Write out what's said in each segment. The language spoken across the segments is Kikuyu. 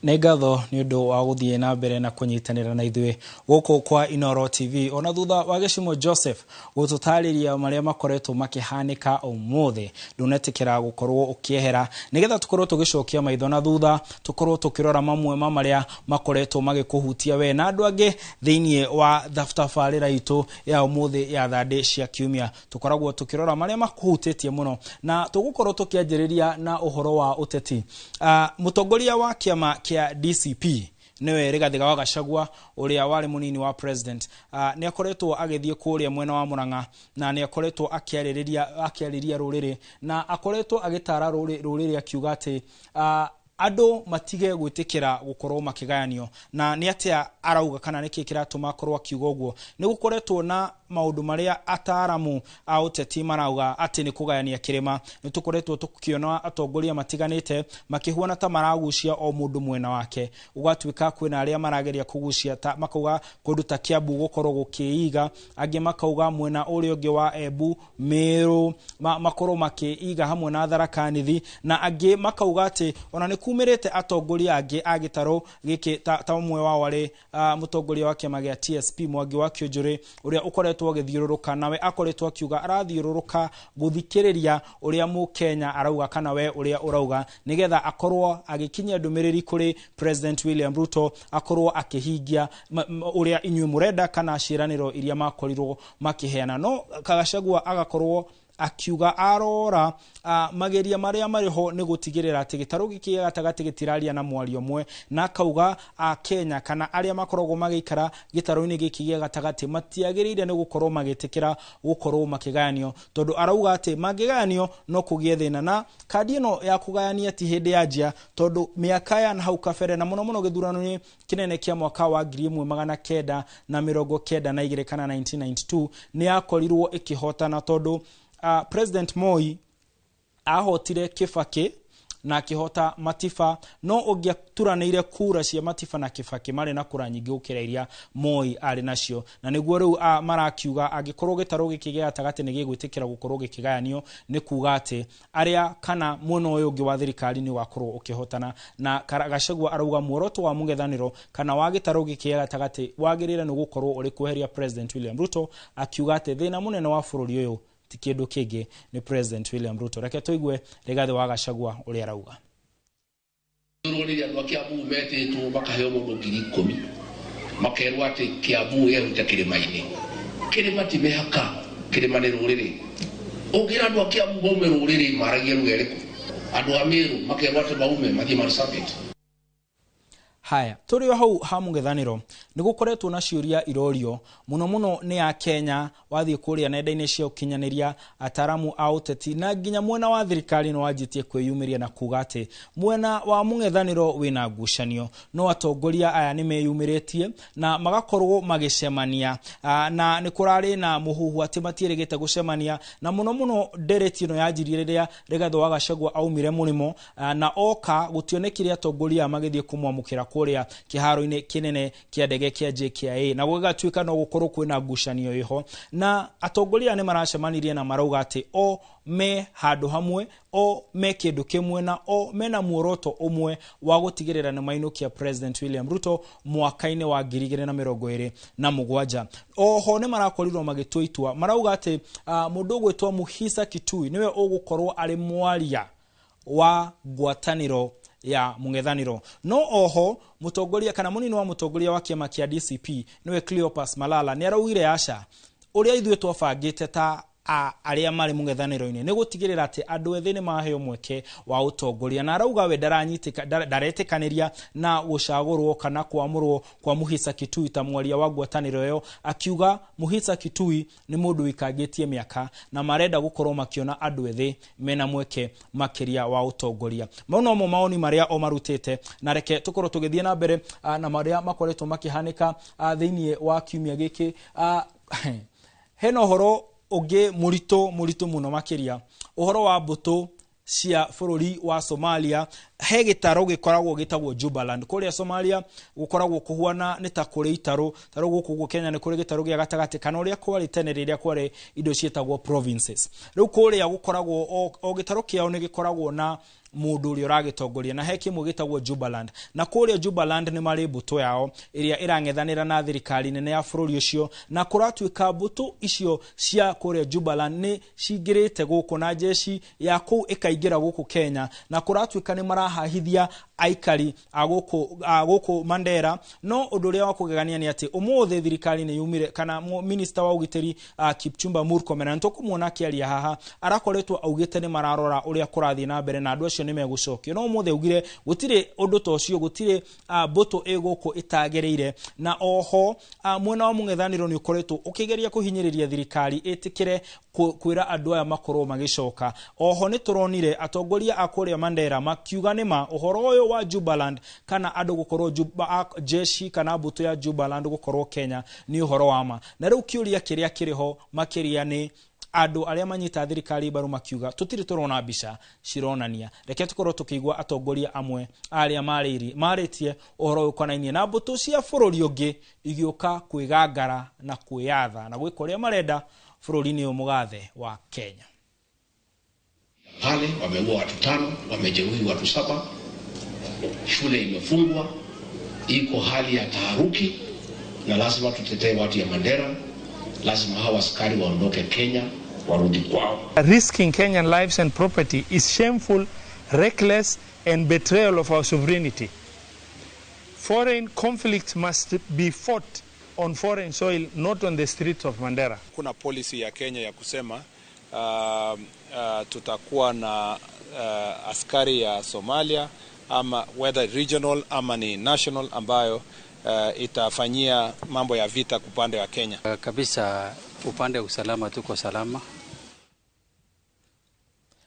Nĩ ngatho nĩ ũndũ wa gũthiĩ na mbere na kũnyitanĩra na ithuĩ gũkũ kwa Inooro TV ona thutha wa Gĩcimo Joseph gũtũtarĩria marĩa makoretwo makĩhanĩka ũmũthĩ. Ndũnetĩkĩra gũkorwo ũkĩehera nĩgetha tũkorwo tũgĩcokia maitho na thutha, tũkorwo tũkĩrora mamwe ma marĩa makoretwo magĩkũhutia we na andũ angĩ thĩinĩ wa tabarĩra itũ ya ũmũthĩ ya thandĩ cia kiumia. Tũkoragwo tũkĩrora marĩa makũhutĩtie mũno na tũgũkorwo tũkĩanjĩrĩria na ũhoro wa ũteti. Mũtongoria wa kĩama kĩa DCP nĩwe Rigathĩ wa Gachagua ũrĩa warĩ mũnini wa president, nĩ akoretwo agĩthiĩ kũrĩa mwena wa Murang'a na nĩ akoretwo akĩarĩria rũrĩrĩ na akoretwo agĩtara rũrĩrĩ akiuga atĩ andũ matige gwĩtĩkĩra gũkorwo makĩgayanio. Na nĩ atĩa arauga kana nĩkĩ kĩratũma akorwo akiuga ũguo? Nĩ gũkoretwo na maũndũ marĩa ataaramu a ũteti marauga atĩ nĩ kũgayania kĩrĩma. Nĩ tũkoretwo tũkĩona atongoria matiganĩte makĩhuana ta maragucia o mũndũ mwena wake, gũgatuĩka kwĩna arĩa marageria kũgucia ta makauga kũndũ ta Kiambu gũkorwo gũkĩiga, angĩ makauga mwena ũrĩa ũngĩ wa Embu, Meru makorwo makĩiga hamwe na Tharaka Nithi, na angĩ makauga atĩ ona nĩ kumĩrĩte atongoria angĩ a gĩtarũ gĩkĩ ta ũmwe wao arĩ mũtongoria wa kĩama gĩa TSP Mwangi wa Kĩũnjũrĩ ũrĩa ũkoretwo agĩthiũrũrũka, nawe akoretwo akiuga arathiũrũrũka gũthikĩrĩria ũrĩa mũkenya arauga kana we ũrĩa ũrauga nĩgetha akorwo agĩkinyia ndũmĩrĩri kũrĩ President William Ruto akorwo akĩhingia ũrĩa inyuĩ mũrenda kana ciĩranĩro iria makorirwo makĩheana. No Gachagua agakorwo akiuga arora mageria marĩa marĩ ho nĩ gũtigĩrĩra atĩ gĩtarũ gĩkĩ gĩa gatagatĩ gĩtiraria na mwario ũmwe, na akauga a Kenya kana arĩa makoragwo magĩikara gĩtarũ-inĩ gĩkĩ gĩa gatagatĩ matiagĩrĩire nĩ gũkorwo magĩtĩkĩra gũkorwo makĩgayanio, tondũ arauga atĩ mangĩgayanio no kũgĩe thĩna. Na kandi ĩno ya kũgayania ti hĩndĩ yanjia, tondũ mĩaka ya hau kabere na mũno mũno gĩthurano-inĩ kĩnene kĩa mwaka wa 1992 kana 1992 nĩ yakorirwo ĩkĩhotana, tondũ President Moi ahotire Kibaki na akĩhota Matiba, no ũngĩaturanĩire kura cia Matiba na Kibaki marĩ na kura nyingĩ gũkĩra iria Moi arĩ nacio. Na nĩguo rĩu marakiuga angĩkorwo gĩtarũ gĩkĩ gĩa gatagatĩ nĩ gĩgwĩtĩkĩra gũkorwo gĩkĩgayanio, nĩ kuga atĩ arĩa kana mwena ũyũ ũngĩ wa thirikari nĩ ũgakorwo ũkĩhotana. Na Gachagua arauga muoroto wa mũng'ethanĩro kana wa gĩtarũ gĩkĩ gĩa gatagatĩ wagĩrĩire nĩ gũkorwo ũrĩ kweheria President William Ruto, akiuga atĩ thĩna mũnene wa bũrũri ũyũ ti kĩndũ kĩngĩ nĩ President William Ruto. Reke tũigue Rigathĩ wa Gachagua ũrĩa arauga. Rũrĩrĩ andũ a Kiambu metĩtwo makaheo mũndũ 10,000, makerwo atĩ Kiambu ĩhuta kĩrĩma-inĩ. Kĩrĩma ti mĩhaka, kĩrĩma nĩ rũrĩrĩ. Ũngĩra andũ a Kiambu maume rũrĩrĩ maragia lugha ĩrĩkũ? Andũ a Meru makerwo atĩ maume mathiĩ Marsabit. Haya, tũrĩ o hau ha mũng'ethanĩro nĩ gũkoretwo na ciũria irorio mũno mũno nĩ ya Kenya. Wathiĩ kũrĩa nenda-inĩ cia ũkinyanĩria, ataramu a ũteti na nginya mwena wa thirikari nĩ wanjĩtie kwĩyumĩria na kuga atĩ mwena wa mũng'ethanĩro wĩna ngucanio, no atongoria aya nĩ meyumĩrĩtie na magakorwo magĩcemania, na nĩ kũrarĩ na mũhuhu atĩ matiĩrĩgĩte gũcemania, na mũno mũno ndereti ĩno yanjirie rĩrĩa Rigathĩ wa Gachagua aumire mũrĩmo, na oka gũtionekire atongoria magĩthiĩ kũmwamũkĩra kũrĩa kĩharo-inĩ kĩnene kĩa ndege kĩa JKIA, na gũgatuĩka no gũkorwo kwĩna ngucanio ĩho. Na atongoria nĩ maracemanirie na marauga atĩ o me handũ hamwe, o me kĩndũ kĩmwe, na o mena muoroto ũmwe wa gũtigĩrĩra nĩ mainũkia President William Ruto mwaka-inĩ wa 2027. Oho nĩ marakorirwo magĩtua itua, marauga atĩ mũndũ ũgwĩtwo Muhisa Kitui nĩwe ũgũkorwo arĩ mwaria wa ngwatanĩro ya mũng'ethanĩro. No oho mũtongoria kana mũnini wa mũtongoria wa kĩama kĩa DCP nĩwe Cleopas Malala nĩ araugire aca, ũrĩa ithuĩ twabangĩte ta arĩa marĩ mũng'ethanĩro-inĩ nĩ gũtigĩrĩra atĩ andũ ethĩ nĩ maheo mweke wa ũtongoria, na arauga we ndaretĩkanĩria na gũcagũrwo kana kwamũrwo kwa Muhisa Kitui ta mwaria wa ngwatanĩro ĩyo, akiuga Muhisa Kitui nĩ mũndũ wĩikangĩtie mĩaka na marenda gũkorwo makĩona andũ ethĩ mena mweke makĩria wa ũtongoria. Mau nomo maoni marĩa o marutĩte, na reke tũkorwo tũgĩthiĩ na mbere na marĩa makoretwo makĩhanĩka thĩinĩ wa kiumia gĩkĩ. Hena ũhoro ũngĩ mũritũ mũritũ mũno makĩria, ũhoro wa mbũtũ cia bũrũri wa Somalia. He gĩtarũ gĩkoragwo gĩtagwo Jubaland. Kũrĩa Somalia gũkoragwo kũhuana nĩ ta kũrĩ itarũ, tarũ gũkũ ũguo Kenya nĩ kũrĩ gĩtarũ gĩa gatagatĩ, kana ũrĩa kwarĩ tene rĩrĩa kwarĩ indo ciĩtagwo provinces. Rĩu kũrĩa gũkoragwo o gĩtarũ kĩao nĩ gĩkoragwo na mũndũ ũrĩa ũragĩtongoria, na he kĩmwe gĩtagwo Jubaland. Na kũrĩa Jubaland nĩ marĩ mbũtũ yao ĩrĩa ĩrang'ethanĩra na thirikari nene ya bũrũri ũcio, na kũratuĩka mbũtũ icio cia kũrĩa Jubaland nĩ cingĩrĩte gũkũ na jeshi ya kũu ĩkaingĩra gũkũ Kenya, na kũratuĩka nĩ marahahithia aikari a gũkũ Mandera. No ũndũ ũrĩa wa kũgegania nĩ atĩ ũmũthĩ thirikari nĩ yumire, kana minister wa ũgitĩri Kipchumba Murkomen, na nĩtũkũmuona akĩaria haha, arakoretwo augĩte nĩ mararora ũrĩa kũrathiĩ na mbere na andũ acio nĩ megũcokio. No ũmũthĩ augire gũtirĩ ũndũ ta ũcio, gũtirĩ mbũtũ ĩ gũkũ ĩtagĩrĩire. Na oho mwena wa mũng'ethanĩro nĩ ũkoretwo ũkĩgeria kũhinyĩrĩria thirikari ĩtĩkĩre kwĩra andũ aya makorwo magĩcoka. Oho nĩ tũronire atongoria a kũrĩa Mandera makiuga nĩma ũhoro ũyũ wa Jubaland kana andũ gũkorwo jeshi kana mbũtũ ya Jubaland gũkorwo Kenya nĩ ũhoro wa ma. Na rĩu kĩũria kĩrĩa kĩrĩ ho makĩria nĩ andũ arĩa manyita thirikari mbaru makiuga tũtirĩ tũrona mbica cironania. Reke tũkorwo tũkĩigua atongoria amwe arĩa marĩtie ũhoro ũkonainie na mbũtũ cia bũrũri ũngĩ igĩũka kwĩgangara na kwĩyatha na gwĩka ũrĩa marenda bũrũri-inĩ ũyũ mũgathe wa Kenya. Pale wameua watu 5, wamejeruhi watu 7, shule imefungwa, iko hali ya taharuki, na lazima tutetee watu ya Mandera. Lazima hawa askari waondoke Kenya, warudi kwao. Risking Kenyan lives and property is shameful, reckless and betrayal of our sovereignty. Foreign conflicts must be fought on foreign soil, not on the streets of Mandera. Kuna policy ya Kenya ya kusema tutakuwa na askari ya Somalia ama whether regional ama ni national ambayo itafanyia mambo ya vita upande wa Kenya. Kabisa upande wa usalama tuko salama.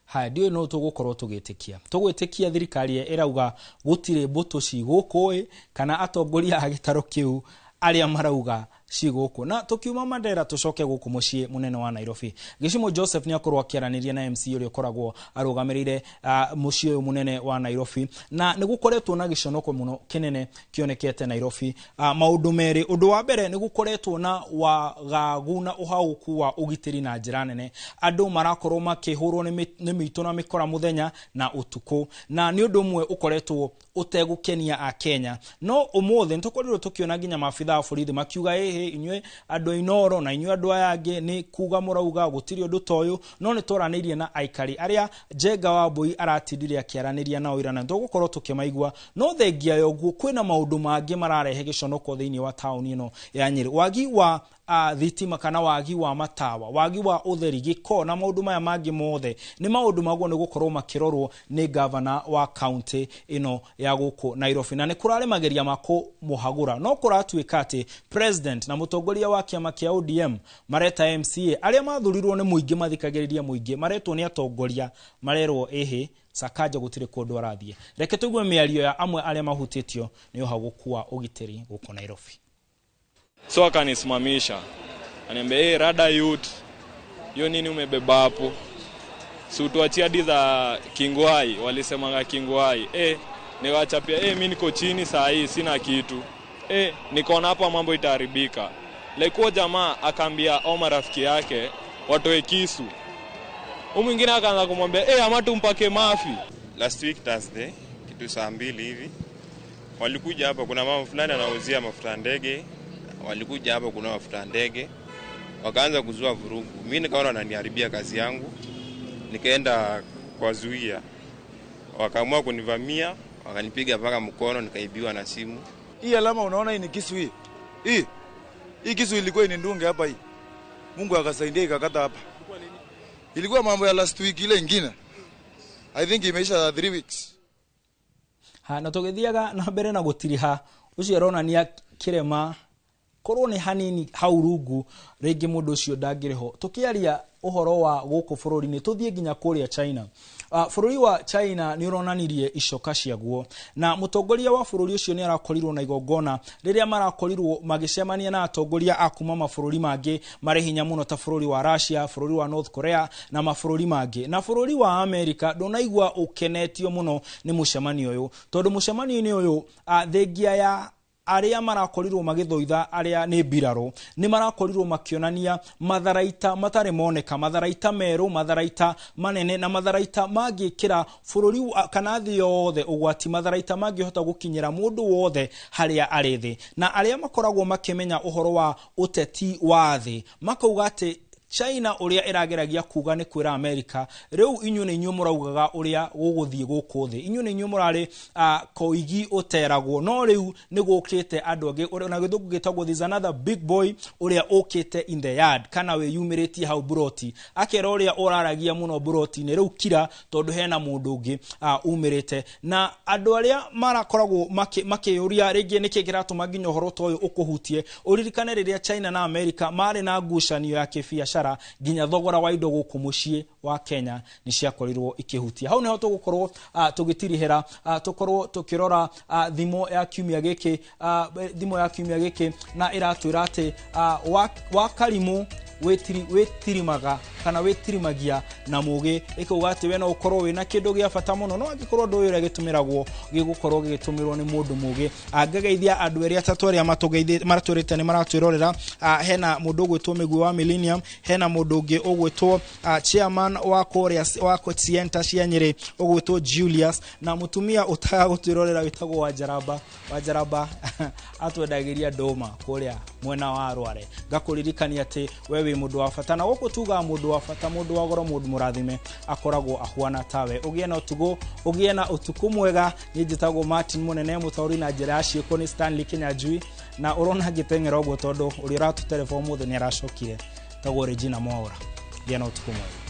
Haya ndio no tũgũkorwo tũgĩtĩkia. Tũgwĩtĩkia thirikari ĩrauga gũtirĩ mbũtũ cigũkũ kana atongoria a gĩtarũ kĩu arĩa marauga cigũkũ. Na tũkiuma Mandera tũcoke gũkũ mũciĩ mũnene wa Nairobi. Gĩcimo Joseph nĩ akorwo akĩaranĩria na MC ũrĩa ũkoragwo arũgamĩrĩire mũciĩ ũyũ mũnene wa Nairobi, na nĩ gũkoretwo na gĩconoko mũno kĩnene kĩonekete Nairobi. Maũndũ merĩ, ũndũ wa mbere nĩ gũkoretwo na wagagu na ũhaũku wa ũgitĩri na njĩra nene. Andũ marakorwo makĩhũrwo nĩ mĩitũ na mĩkora mũthenya na ũtukũ, na nĩ ũndũ ũmwe ũkoretwo ũtegũkenia a Kenya. No ũmũthĩ nĩtũkorirwo tũkĩona nginya maabitha a borithi makiuga ĩhĩ inyuĩ andũ Inoro na inyuĩ andũ aya angĩ nĩ kuga mũrauga gũtirĩ ũndũ ta ũyũ. No nĩ twaranĩirie na aikari arĩa Njenga wa Mbui aratindire akĩaranĩria nao ira, na tũgũkorwo tũkĩmaigua. No thengia ya ũguo kwĩna maũndũ mangĩ mararehe gĩconoko thĩinĩ wa taũni ĩno ya Nyĩrĩ. Wagi wa thitima kana wagi wa matawa, wagi wa ũtheri, gĩko na maũndũ maya mangĩ mothe nĩ maũndũ maguo nĩ gũkorwo makĩrorwo nĩ gavana wa kaunti ĩno ya gũkũ Nairobi, na nĩ kũrarĩ mageria ma kũmũhagũra. No kũratuĩka atĩ president na mũtongoria wa kĩama kĩa ODM mareta MCA arĩa mathurirwo nĩ mũingĩ mathikagĩrĩria mũingĩ, maretwo nĩ atongoria marerwo ĩhĩ Sakaja gũtirĩ kũndũ arathiĩ. Reke tũigue mĩario ya amwe arĩa mahutĩtio nĩ ũhagũku wa ũgitĩri gũkũ Nairobi. So akanisimamisha, ananiambia hey, rada youth, hiyo nini umebeba hapo? Si utuachie hadi za Kingwai, walisemanga Kingwai. Niwachapia mimi niko chini saa hii sina kitu. Nikaona hapa mambo itaharibika. Like huo jamaa akaambia au marafiki yake watoe kisu. Huyu mwingine akaanza kumwambia ama tumpake mafi. Last week Thursday kitu saa 2 hivi walikuja hapa, kuna mama fulani anauzia mafuta ndege. Walikuja hapa kuna mafuta ndege, wakaanza kuzua vurugu. Mimi nikaona wananiharibia kazi yangu, nikaenda kuwazuia. Wakaamua kunivamia, wakanipiga mpaka mkono, nikaibiwa na simu. Hii alama unaona hii ni kisu hii. Hii kisu ilikuwa inindunge hapa hii. Mungu akasaidia ikakata hapa. Ilikuwa mambo ya last week ile nyingine. I think imeisha 3 weeks. Ha, na tũgĩthiaga na mbere na gũtiriha, ũcio aronania kĩrema Korwo nĩ hanini hau rungu rĩngĩ mũndũ ũcio ndangĩrĩ ho. Tũkĩaria ũhoro wa gũkũ bũrũri-inĩ, tũthiĩ nginya kũrĩa China. Bũrũri wa China nĩ ũronanirie icoka ciaguo, na mũtongoria wa bũrũri ũcio nĩ arakorirwo na igongona rĩrĩa marakorirwo magĩcemania na atongoria a kuma mabũrũri mangĩ marĩ hinya mũno ta bũrũri wa Russia, bũrũri wa North Korea na mabũrũri mangĩ. Na bũrũri wa America ndũnaigua ũkenetio mũno nĩ mũcemanio ũyũ, tondũ mũcemanio-inĩ ũyũ thengia ya arĩa marakorirwo magĩthoitha arĩa nĩ mbirarũ nĩ marakorirwo makĩonania matharaita matarĩ moneka, matharaita merũ, matharaita manene na matharaita mangĩkĩra bũrũri kana thĩ yothe ũgwati, matharaita mangĩhota gũkinyĩra mũndũ wothe harĩa arĩ thĩ. Na arĩa makoragwo makĩmenya ũhoro wa ũteti wa thĩ makauga atĩ China ũrĩa ĩrageragia kuga nĩ kwĩra America rĩu inyuĩ nĩ inyuĩ mũraugaga ũrĩa gũgũthiĩ gũkũ thĩ, inyuĩ nĩ inyuĩ mũrarĩ koigi ũteragwo, no rĩu nĩ gũkĩte andũ angĩ na gĩthũngũ gĩtagwo this another big boy ũrĩa ũkĩte in the yard kana wĩyumĩrĩtie hau buroti, akera ũrĩa ũraragia mũno buroti-inĩ rĩu kira, tondũ hena mũndũ ũngĩ umĩrĩte. Na andũ arĩa marakoragwo makĩyũria rĩngĩ nĩkĩ kĩratũma nginya ũhoro ta ũyũ ũkũhutie, ũririkane rĩrĩa China na America marĩ na ngucanio ya kĩbiacara nginya thogora wa indo gũkũ mũciĩ wa Kenya nĩ ciakorirwo ikĩhutia. Hau nĩho tũgũkorwo tũgĩtirihĩra, tũkorwo tũkĩrora thimo ya kiumia gĩkĩ, thimo ya kiumia gĩkĩ na ĩratwĩra atĩ wa karimũ wĩtirimaga kana wĩtirimagia na mũgĩ, ĩkauga atĩ we no ũkorwo wĩna kĩndũ gĩa bata mũno, no angĩkorwo ũndũ ũyũ ũrĩa gĩtũmĩragwo gĩgũkorwo gĩgĩtũmĩrwo nĩ mũndũ mũgĩ. Ngageithia andũ erĩ atatũ arĩa maratwĩrĩte nĩ maratwĩrorera. Hena mũndũ ũgwĩtwo Mĩgui wa Millennium, hena mũndũ ũngĩ ũgwĩtwo chairman wa kũrĩa wa Sienta cia Nyĩrĩ ũgwĩtwo Julius, na mũtumia ũtaga gũtwĩrorera wĩtagwo Wanjaramba. Wanjaramba atwendagĩria ndũma kũrĩa mwena wa Rware. Ngakũririkania atĩ we wĩ mũndũ wa bata, na gũkũ tugaga mũndũ wa bata, mũndũ wa goro, mũndũ mũrathime akoragwo ahuana tawe. Ũgĩe na ũtukũ, ũgĩe na ũtukũ mwega. Niĩ njĩtagwo Martin Mũnene, mũtaũri na njĩra ya ciĩko nĩ Stanley Kinyanjui, na ũrona ngĩteng'era ũguo tondũ ũrĩa ũratũtereba ũmũthĩ nĩ aracokire, tagwo Regina Mwaura. Gĩa na ũtukũ mwega.